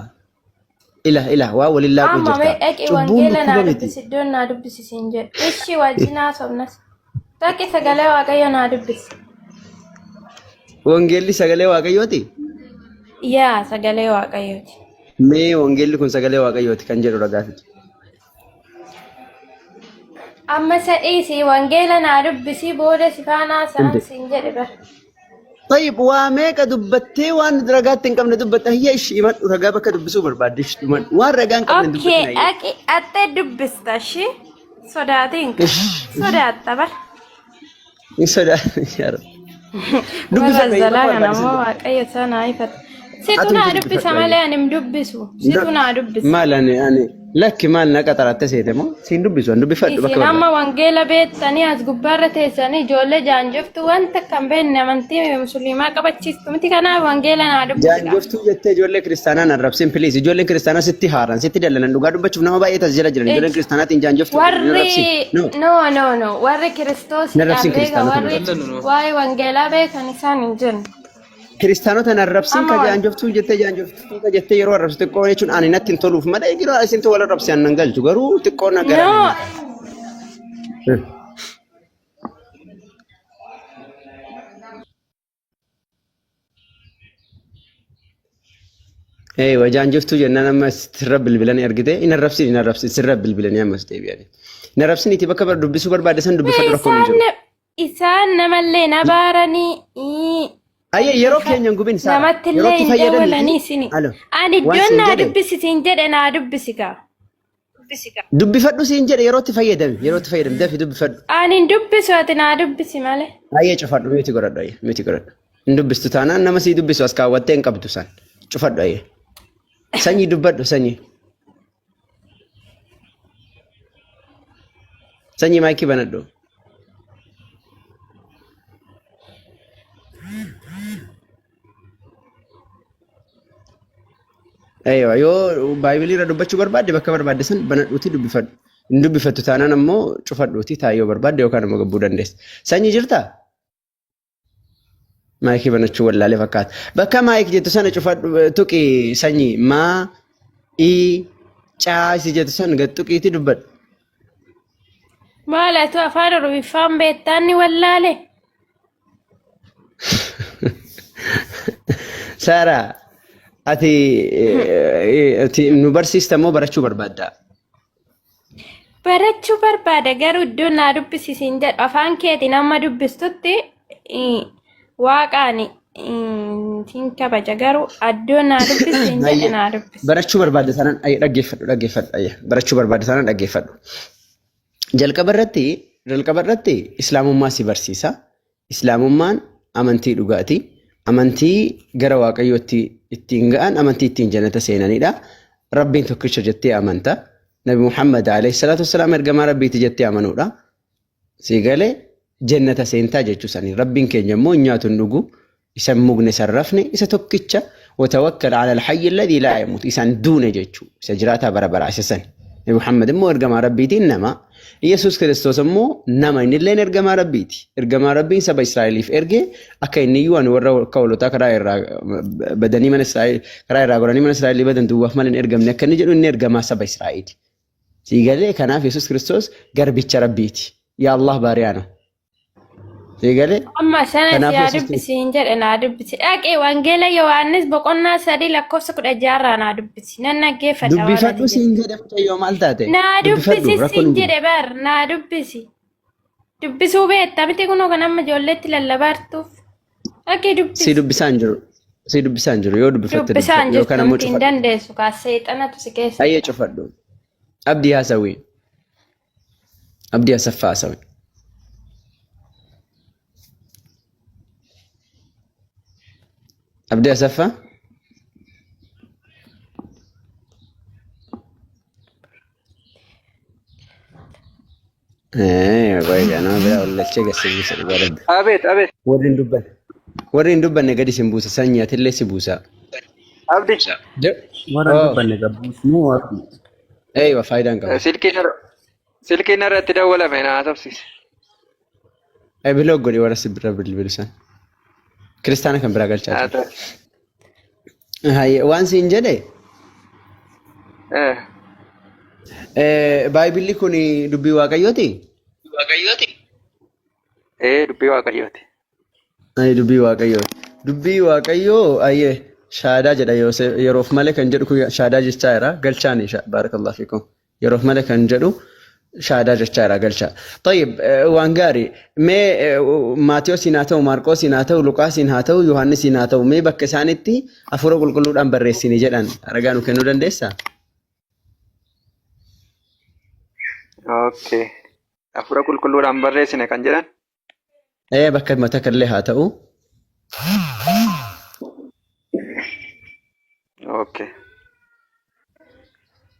Ila ila waan waliin laaquu Amma mee jirta. dhaqi Cubbuun wangeela dhukkuba naa miti. dubbisi iddoon naa dubbisi siin jedhu. Ishi wajjin haasofnas. Dhaqi sagalee Waaqayyo naa dubbisi. Wangeelli sagalee Waaqayyooti. Yaa sagalee Waaqayyooti. Mee wangeelli kun sagalee Waaqayyooti kan jedhu ragaa fidi. Amma isa dhiisi wangeela naa dubbisi booda si faana haasa'an Hundee. siin jedhe bara. Tayyib waa meeqa dubbattee waan ragaatti hin qabne dubbatta hiyya ishii himadhu ragaa bakka dubbisuu barbaadde ishii himadhu waan ragaa hin qabne hin Okay, dubbatin hayyee. dhaqi attee dubbista ishii sodaatiin qaba. Ish Sodaatta bara. hin sodaatu yaa Rabbi. Warra Dubbifadhu hayyee zalaa bakka kana barbaadde immoo dubbifadhu. Waaqayyo isaa naa ifata. Situ Atumti naa dubbisa dubbifadhu malee hayyee. ani hin dubbisu. Situ naa dubbisa. Maal ani ani Lakki maal na qaxaratte seete moo siin dubbisu an dubbifadhu Isin bakka amma barbaadde. wangeela beektanii as gubbaarra teessanii ijoollee jaanjoftu wanta kan beekne amantii musliimaa qabachiistu miti kanaaf wangeela naa dubbisi gaa. Jaanjoftuu jettee ijoollee kiristaanaa hin arrabsin please. Ijoolleen kiristaanaa sitti haaran sitti dallanan dhugaa dubbachuuf nama baay'ee tas jala jiran ijoolleen Ij- kiristaanaatiin jaanjoftuu jedhan hin Warri arrabsin. No no no no warri hin kiristoosiidhaan arrabsin beekan kiristaanota hin warri arrabsin. Dallannu nu. waa'ee wangeelaa beekan isaan hin jennu. Kiristaanota hin arrabsin Amma ka wal jaanjoftuu jettee jaanjoftuu ka jettee yeroo arrabsu xiqqoo jechuun ani natti hin toluuf malee yeroo isintu wal arrabse an nan galchu garuu xiqqoo na garaa no na nyaata. Eewa jaanjoftuu jennaan amma sirra bilbilanii argite hin arrabsin hin arrabsin sirra bilbilanii ammas deebi'anii. Hin arrabsin itti bakka dubbisuu barbaadde san dubbifadhu rakkoon hin isaan jiru. isaan namallee na baaranii Ayyee yeroo keenya hin gubin Saara. namattillee Yerootti hin fayyadamiiti. dawwalanii isini. Alo. Ani Waan iddoon siin naa jedhe dubbisi siin jedhe naa dubbisi gaa. Dubbifadhu siin jedhe yerootti fayyadami. Yerootti fayyadami dafi dubbifadhu. Ani hin dubbisu ati naa dubbisi malee. Ayyee cufadhu miti godhadhu ayyee miti godhadhu. Hin dubbistu taanaan nama sii dubbisu as kaawwattee hin qabdu san. Cufadhu ayyee. Sanyii dubbadhu sanyii. Sanyii maayikii banadhu. Eeyywa yoo baay'ibilii irra dubbachuu barbaadde bakka barbaadde san banadhuutii dubbifadhu. Hin dubbifattu taanaan ammoo cufadhuutii taa'ii yoo barbaadde yookaan ammoo gabbuu dandeessa. Sanyii jirtaa? Maayikii banachuu wallaalee fakkaata. Bakka maayik jettu sana cufadhu tuqi sanyii maa i caa isi jettu san gad tuqiitii dubbadhu. Maal atu afaan Oromiffaan beektaan ni wallaale. Saaraa ati ati nu barsiista moo barachuu barbaadda? Barachuu barbaada garuu iddoo naa dubbisi siin jedhu afaan keetiin amma dubbistutti waaqaan siin kabaja garuu iddoo naa dubbisi siin jedhe Ayyee. naa dubbisi. Barachuu barbaadda taanaan ayyee dhaggeeffadhu dhaggeeffadhu ayyee barachuu barbaadda taanaan dhaggeeffadhu. Jalqaba irratti jalqaba irratti islaamummaa si barsiisa. Islaamummaan amantii dhugaati. Amantii gara Waaqayyootti ittiin ga'an, amantii ittiin jannata seenanidha. Rabbiin tokkicha jettee amanta. Nabi Muhammad alayhi salaatu wassalaam ergamaa Rabbiiti jettee amanuudha. Sii galee jannata seentaa jechuu sanii. Rabbiin keenya immoo hin nyaatu hin dhugu. Isa hin mugne isa hin rafne isa tokkicha watawakkal ala alhayyi alladhii laa yamuut isa hin duune jechuu isa jiraataa bara baraa isa sani. Nabi Muhammad immoo ergamaa Rabbiitiin nama. Yesuus Kiristoos immoo nama innilleen ergamaa Rabbiiti. Ergamaa Rabbiin saba Israa'eliif erge akka inni iyyuu ani warra akka hoolotaa karaa irraa badanii mana Israa'el karaa irraa goranii mana Israa'elii badan duwwaaf malee hin ergamne akka inni jedhu inni ergamaa saba Israa'eliiti. Sii galee kanaaf Yesuus Kiristoos garbicha Rabbiiti. Yaa Allah baariyaana. Sii galee Amma sana si kanaaf haa Yesuus dubbisi hin jedhe naa dubbisi. Dhaqee Wangeela Yohaannis boqonnaa 3 lakkoofsa 16 irraa naa dubbisi. Nan dhaggeeffadha waan ati dubbifadhu jettu. siin jedhe mucayyoo maal taate? Naa Dubbifadhu dubbisi rakkoon siin hin jiru. jedhe bar naa dubbisi. Dubbisuu beekta miti kunoo kan amma ijoolleetti lallabaartuuf. Dhaqee Si dubbisi. dubbisaa hin jiru. Si dubbisaa hin jiru. Yoo dubbifatte Dubbisaa hin dubbifadhu yookaan jirtu ammoo miti hin cufadhu. dandeessu kaa seexanatu si keessa Ayyee jira. cufadhu. Abdii haasawii. Abdii Asaffaa haasawii. Abdii Asaffaa. Qoy nama biraa wallachee gadi buusa dhugaa rabbi. Abeet abeet. Warri hin dubbanne. Warri hin dubbanne gadi sin buusa sanyii atillee si buusa. Abdi. Warra hin Oh, dubbanne gabbuusnuu abdi. eeywa faayidaan qabu. Silkiin irra silkiin irratti dawwalame na haasofsiise. Biloo godhi warra si bira bilbilu san. Kiristaana kan biraa galchaa Haa jiru. ta'u. Hayyee, Waan siin jedhe Eh. Baayibilli kun dubbii Waaqayyooti? Ee dubbii Waaqayyooti. Ayi dubbii Waaqayyooti. Dubbii Waaqayyoo ayyee shaadaa jedha yeroof malee kan jedhu kun shaadaa jechaa jira. Galchaani baarakallahu fiikum. Yeroof malee kan jedhu shaadaa jechaa jira galchaa. Tayyib waan gaarii mee Maatiyoosiin haa ta'u Maarqoosiin haa ta'u Luqaasiin haa ta'u Yohaannisiin haa ta'u mee bakka isaanitti hafuura qulqulluudhaan barreessine jedhan ragaa nu kennuu dandeessaa? Okay. Hafuura qulqulluudhaan barreessine kan jedhan. Ee bakka matakallee haa ta'u. Okay.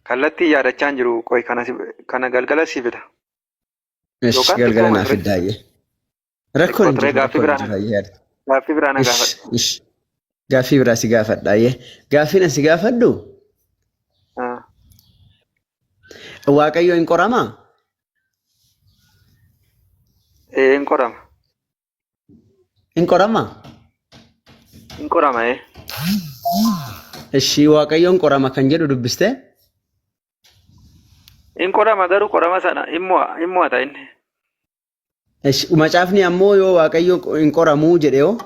Kallattii yaadachaa hin jiru. Qoy kana kana galgala si fida. Ish Yookaan galgala xiqqooma naaf ture. fiddaa ayyee. Rakkoon Xiqqoo hin ture jiru gaaffii rakkoon hin biraa jiru ayyee yaada. gaaffii biraa na Ish gaafadhu. ish gaaffii biraa si gaafadha ayyee. Gaaffiin asi gaafadhu Ah. Waaqayyo hin qoramaa? Ee hin qorama. Hin qoramaa? Hin qorama ee. Ishii Waaqayyo hin qorama kan jedhu dubbistee? Hin qorama garuu qorama sana hin mo'a hin mo'ata inni. Ish, Macaafni ammoo yoo Waaqayyo hin qoramuu jedhe hoo?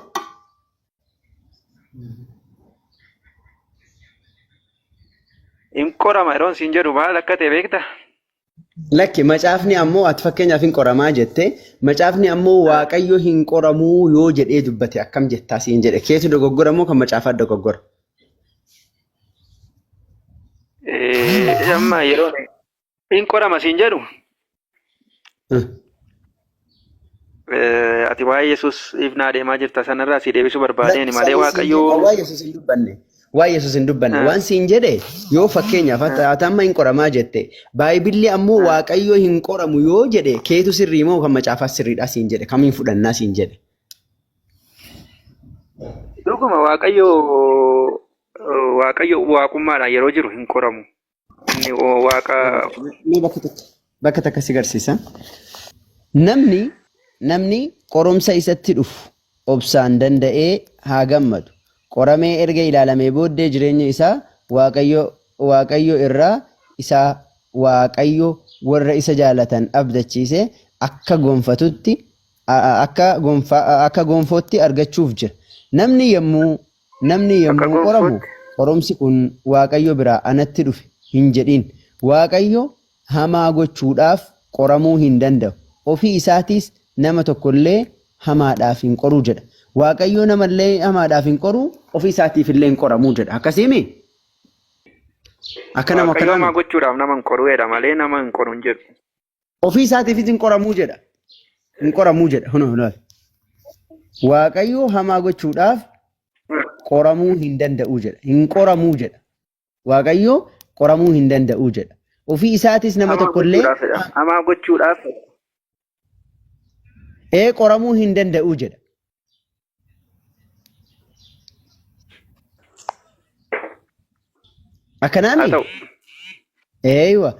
Hin qorama yeroon siin jedhu maal akka ta'e beektaa? Lakki macaafni ammoo ati fakkeenyaaf hin qoramaa jette macaafni ammoo Waaqayyo hin qoramuu yoo jedhee dubbate akkam jettaa siin jedhe keetu dogoggora moo kan macaafaa dogoggora? Amma yeroon hin qorama siin jedhu ati waa'ee Yesuus ifnaa deemaa jirta sanarraa si deebisuu barbaadeen Lakki malee ani siin jedhe Waaqayyo waa'ee Yesuus hin dubbanne. Waa'ee Yesuus hin dubbanne. Waan siin jedhe yoo fakkeenyaaf ati amma hin qoramaa jette Baayibilli ammoo Waaqayyo hin qoramu yoo jedhe keetu sirrii moo kan macaafaa sirriidha siin jedhe kamiin fudhannaa siin jedhe. Dhuguma Waaqayyo Waaqayyo waaqummaadhaan yeroo jiru hin qoramu. Inni waaqa Mee bakka takka si garsiisa. Namni namni qorumsa isatti dhufu obsaan danda'ee haa gammadu. Qoramee erga ilaalamee booddee jireenya isaa Waaqayyo Waaqayyo irraa isaa Waaqayyo warra isa jaalatan abdachiise akka gonfatutti akka gonfa akka gonfootti argachuuf jira. Namni yommuu Namni Akka yommuu qoramu, gonfootti. Qorumsi kun Waaqayyo biraa anatti dhufe hin jedhin. Waaqayyo hamaa gochuudhaaf qoramuu hin danda'u, ofii isaatiis nama tokko illee hamaadhaaf hin qoru jedha. Waaqayyo nama illee hamaadhaaf hin qoru, ofii isaatiif illee hin qoramu jedha. Akkasii mii? Akka nama Waaqayyo akkanaa hamaa miti. gochuudhaaf nama hin qoru jedha malee nama hin qoru hin jedhu. Ofii isaatiifis hin qoramuu jedha. Hin qoramuu jedha. Hunoo hunoo. Waaqayyo hamaa gochuudhaaf qoramuu hin danda'u jedha. Hin qoramuu jedha. Waaqayyo qoramuu hin danda'u jedha. Ofii isaatis nama Hamaa tokkollee gochuudhaaf jedha. Hamaa gochuudhaaf ee qoramuu hin danda'u jedha. Haa Akkanaami? ta'u. Eeywa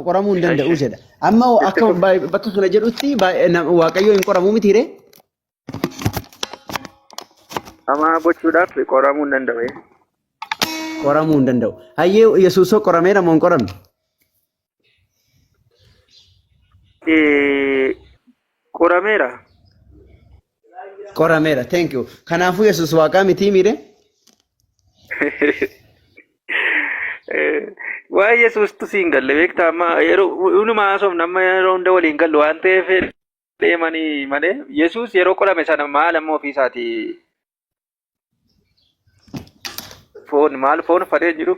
qoramuu hin danda'u Eshi. jedha. Amma Itti akka fufi. bakka kana jedhutti Waaqayyo hin qoramuu miti ree? Hamaa gochuudhaaf qoramuu hin danda'u. Qoramuu hin danda'u. Hayyee Yesuusoo qorameera moo hin qoramne? Qorameera. Qorameera. Thank you. Kanaafuu Yesuus waaqaa mitii miire? Waa'ee Yesuustu siin galle beektaa amma yeroo hunuma haasofna amma yeroo hunda waliin gallu waan ta'eef deemanii malee Yesuus yeroo qorame sana maal amma ofii isaatii Foon maal foon uffatee hin jiru?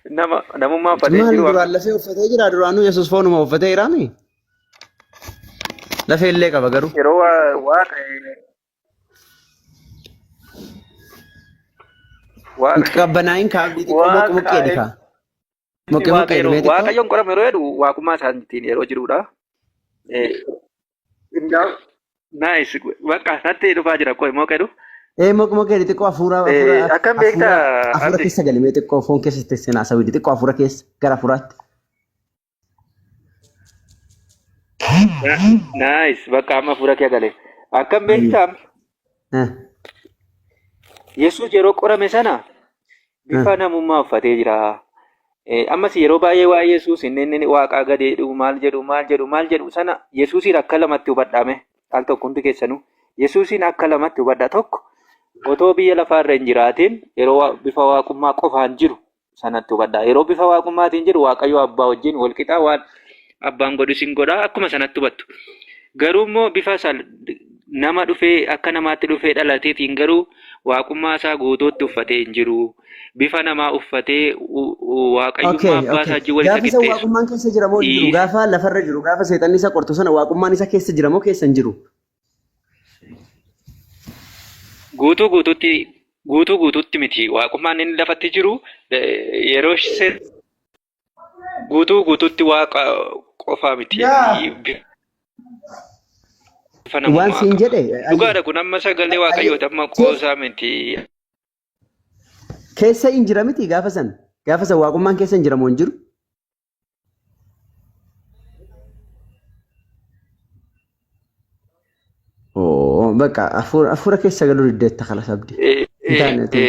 Nama namummaa uffatee hin Maali jiru. duraan lafee uffatee jira duraanuu Yesuus foonuma uffatee jiraami? Lafee illee qaba garuu. Yeroo waaqa waaqa Qabbanaa'in kaabdii xiqqoo moqqi moqqee waaqa dhikaa. Moqqi waaqa moqqee yeroo dhibee xiqqoo. waaqayyoon qorame yeroo jedhu waaqummaa isaatiin yeroo jirudha. Nice. Bakka natti dhufaa jira koo immoo qedu. Ee moqqi moqqee xiqqoo hafuura hafuura Akkam beektaa hafuura hafuura Abdi? keessa galimee xiqqoo foon keessa teessee naasawii xiqqoo hafuura keessa gara hafuuraatti. Nice. Bakka amma hafuura kee gale. Akkam beektaa? Yesuus yeroo qorame sana bifa namummaa uffatee jira. Ammas yeroo baay'ee waa'ee Yesuus inni inni waaqaa gadi jedhu maal jedhu maal jedhu maal jedhu sana Yesuusiin akka lamatti hubadhaame al tokko hundi keessanuu Yesuusiin akka lamatti hubadhaa tokko otoo biyya lafaa irra hin jiraatin yeroo bifa waaqummaa qofaan jiru sanatti hubadhaa. Yeroo bifa waaqummaatiin jiru Waaqayyo abbaa wajjin wal qixaa waan abbaan godhu isin godhaa akkuma sanatti hubattu. Garuu immoo bifa nama dhufee akka namaatti dhufee dhalateetiin garuu waaqummaa isaa guutuutti uffatee hin jiru. Bifa namaa uffatee waaqayyummaa abbaa isaa wajjin wal isa Gaafa isa qixxeessu. waaqummaan keessa jira moo hin jiru? Dhiisa. Gaafa lafarra jiru, gaafa seexanni isa qortu sana waaqummaan isa keessa jira moo keessa hin jiru? Guutuu guutuutti guutuu guutuutti miti. Waaqummaan inni lafatti jiru yeroo Guutuu guutuutti waaqa qofaa miti. Yaa. Bifa Waan namummaa siin qaba. jedhe Dhugaadha kun amma sagalee waaqayyooti amma qoosaa miti. Keessa hin jira miti gaafa san. Gaafa san waaqummaan keessa hin jira moo hin jiru? Oo, bakka hafuura keessa galuu diddeetta kala sabdi. Hin taane ati.